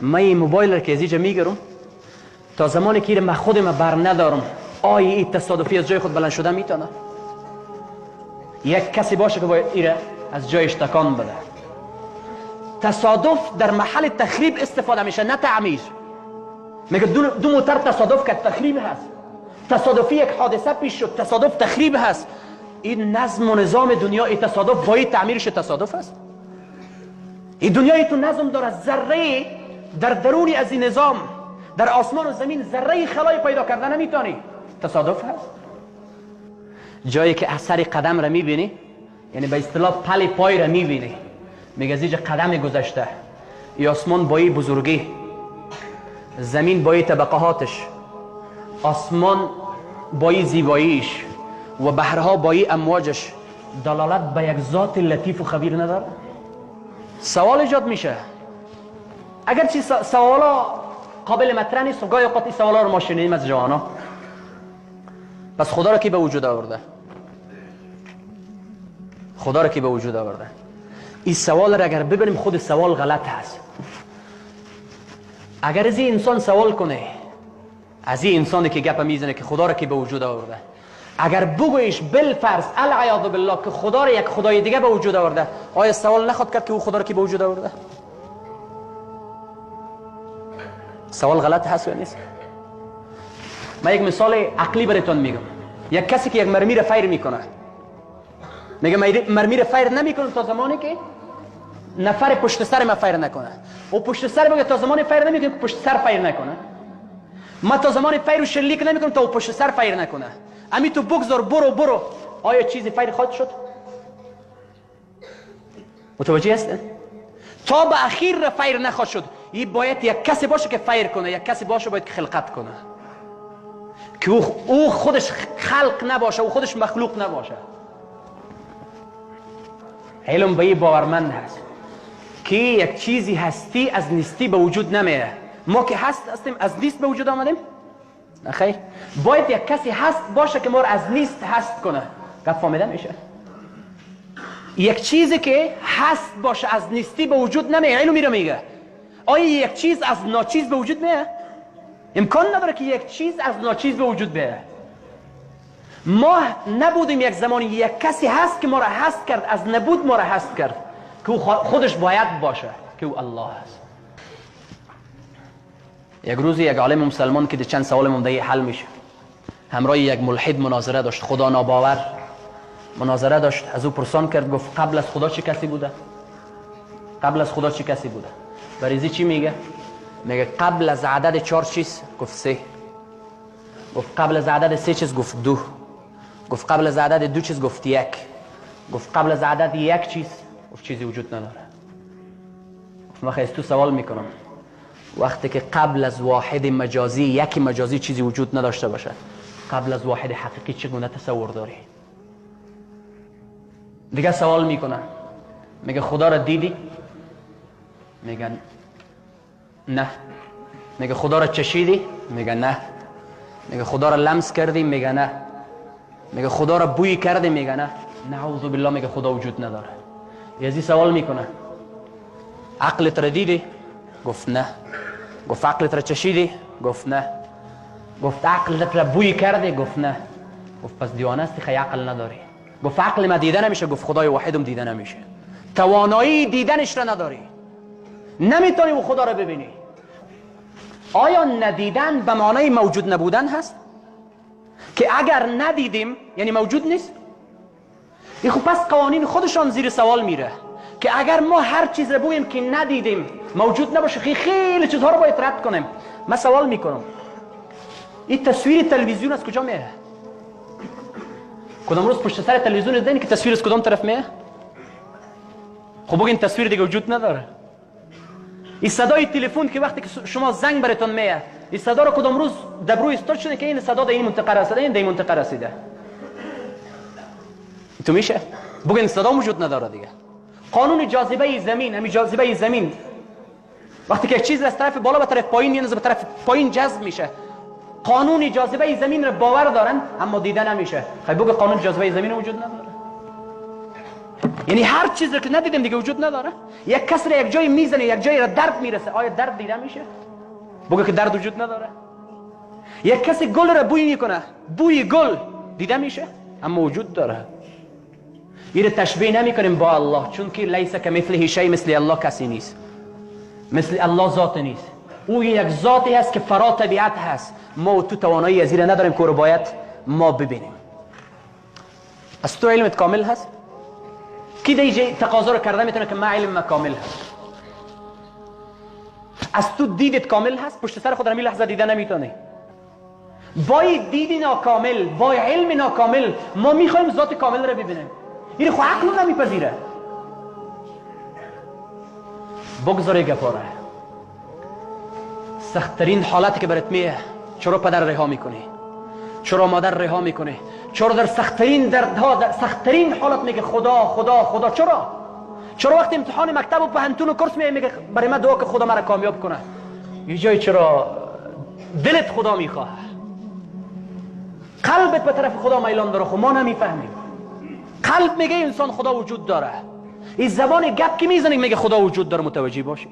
من این موبایل را که از اینجا میگیرم تا زمانی که من خود ما بر ندارم، آیا این تصادفی از جای خود بلند شده میتونه؟ یک کسی باشه که باید ایره از جایش تکان بده. تصادف در محل تخریب استفاده میشه، نه تعمیر. میگه دو موتر تصادف کرد، تخریب هست. تصادفی یک حادثه پیش شد، تصادف تخریب هست. این نظم و نظام دنیا، این تصادف با این تعمیرش تصادف است. این دنیای تو نظم داره، ذره در درونی از این نظام در آسمان و زمین ذره خلای پیدا کردن نمیتونی، تصادف هست. جایی که اثر قدم را میبینی، یعنی به اصطلاح پل پای را میبینی، میگه از اینجا قدم گذشته. ای آسمان با این بزرگی، زمین با این طبقهاتش، آسمان با این زیباییش و بحرها با این امواجش، دلالت به یک ذات لطیف و خبیر نداره؟ سوال ایجاد میشه. اگرچه سوالا قابل مطرح نیست، گاهی اوقات این سوالا رو ما شنیدیم از جوانا. پس خدا را کی به وجود آورده؟ خدا را کی به وجود آورده؟ این سوال را اگر ببینیم خود سوال غلط هست. اگر از این انسان سوال کنه، از این انسانی که گپ میزنه که خدا را کی به وجود آورده، اگر بگویش بالفرض العیاذ بالله که خدا را یک خدای دیگه به وجود آورده، آیا سوال نخواد کرد که او خدا را کی به وجود آورده؟ سوال غلط هست یا نیست؟ من یک مثال عقلی براتون میگم. یک کسی که یک مرمی را فیر میکنه، میگه مرمی را فیر نمیکنم تا زمانی که نفر پشت سر ما فیر نکنه. او پشت سر بگه تا زمانی فیر نمیکنم که پشت سر فیر نکنه. ما تا زمانی فیر و شلیک نمیکنم تا او پشت سر فیر نکنه. امی تو بگذار برو برو. آیا چیزی فیر خواهد شد؟ متوجه هستن؟ تا به اخیر را فیر نخواهد شد. این باید یک کسی باشه که فیر کنه، یک کسی باشه باید که خلقت کنه، که او خودش خلق نباشه، او خودش مخلوق نباشه. علم به این باورمند هست که یک چیزی هستی از نیستی به وجود نمیه. ما که هست هستیم از نیست به وجود آمدیم؟ نه خیر، باید یک کسی هست باشه که ما رو از نیست هست کنه. گپ فهمیده میشه؟ یک چیزی که هست باشه از نیستی به وجود نمیه. علم میره میگه آیا یک چیز از ناچیز به وجود میه؟ امکان نداره که یک چیز از ناچیز به وجود بیه. ما نبودیم یک زمانی، یک کسی هست که ما را هست کرد، از نبود ما را هست کرد، که او خودش باید باشه، که او الله هست. یک روزی یک عالم مسلمان که چند سوال مونده حل میشه، همراه یک ملحد مناظره داشت، خدا ناباور مناظره داشت. از او پرسان کرد، گفت قبل از خدا چه کسی بوده؟ قبل از خدا چه کسی بوده؟ بریزی چی میگه؟ میگه قبل از عدد 4 چیز؟ گفت 3. گفت قبل از عدد 3 چیز؟ گفت 2. گفت قبل از عدد 2 چیز؟ گفت 1. گفت قبل از عدد 1 چیز؟ گفت چیزی وجود نداره. گفت من از تو سوال میکنم، وقتی که قبل از واحد مجازی، یک مجازی چیزی وجود نداشته باشه، قبل از واحد حقیقی چگونه تصور داری؟ دیگه سوال میکنه، میگه خدا را دیدی؟ میگه نه. میگه خدا را چشیدی؟ میگه نه. میگه خدا را لمس کردی؟ میگه نه. میگه خدا را بوی کردی؟ میگه نه. نعوذ بالله، میگه خدا وجود نداره. یزی سوال میکنه، عقلت را دیدی؟ گفت نه. گفت عقلت را چشیدی؟ گفت نه. گفت عقلت را بوی کردی؟ گفت نه. گفت پس دیوانه هستی، خیلی عقل نداری. گفت عقل ما دیده نمیشه. گفت خدای واحدم دیده نمیشه، توانایی دیدنش را نداری، نمیتونی او خدا را ببینی. آیا ندیدن به معنای موجود نبودن هست؟ که اگر ندیدیم یعنی موجود نیست؟ این خب پس قوانین خودشان زیر سوال میره که اگر ما هر چیز را بگوییم که ندیدیم موجود نباشه، خیلی چیزها رو باید رد کنیم. من سوال میکنم، این تصویر تلویزیون از کجا میه؟ کدام روز پشت سر تلویزیون دیدین که تصویر از کدام طرف میه؟ خب بگین تصویر دیگه وجود نداره. این صدای تلفن که وقتی که شما زنگ براتون میه، این صدا رو کدام روز دبروی استاد شده که این صدا در این منطقه رسیده، این در این منطقه رسیده؟ تو میشه بگین صدا وجود نداره دیگه. قانون جاذبه زمین، همین جاذبه زمین، وقتی که یک چیز از طرف بالا به طرف پایین یعنی به طرف پایین جذب میشه، قانون جاذبه زمین رو باور دارن اما دیده نمیشه. خب بگو قانون جاذبه زمین وجود نداره. یعنی هر چیز رو که ندیدیم دیگه وجود نداره. یک کس را یک جای میزنه، یک جایی را درد میرسه، آیا درد دیده میشه؟ بگو که درد وجود نداره. یک کسی گل را بوی میکنه، بوی گل دیده میشه؟ اما وجود داره. این تشبیه نمیکنیم با الله، چون که لیس کمثله شیء، مثل الله کسی نیست، مثل الله ذات نیست. او یک ذاتی هست که فرا طبیعت هست. ما و تو توانایی از این نداریم که رو باید ما ببینیم. از تو علمت کامل هست؟ کی دیگه تقاضا رو کرده میتونه که ما علم ما کامل هست؟ از تو دیدت کامل هست؟ پشت سر خود را می لحظه دیده نمیتونه. با دید ناکامل، با علم ناکامل ما میخوایم ذات کامل رو ببینیم. این خو عقل نمیپذیره. بگذار گپاره. سختترین حالتی که برات میه، چرا پدر رها میکنی؟ چرا مادر رها میکنی؟ چرا در سختترین دردها، در سختترین حالت میگه خدا خدا خدا؟ چرا؟ چرا وقتی امتحان مکتب و پهنتون و کورس میای میگه برای من دعا که خدا مرا کامیاب کنه؟ یه جای چرا دلت خدا میخواه، قلبت به طرف خدا میلان داره. خب ما نمیفهمیم. قلب میگه انسان خدا وجود داره، این زبان گپ که میزنی میگه خدا وجود داره. متوجه باشی.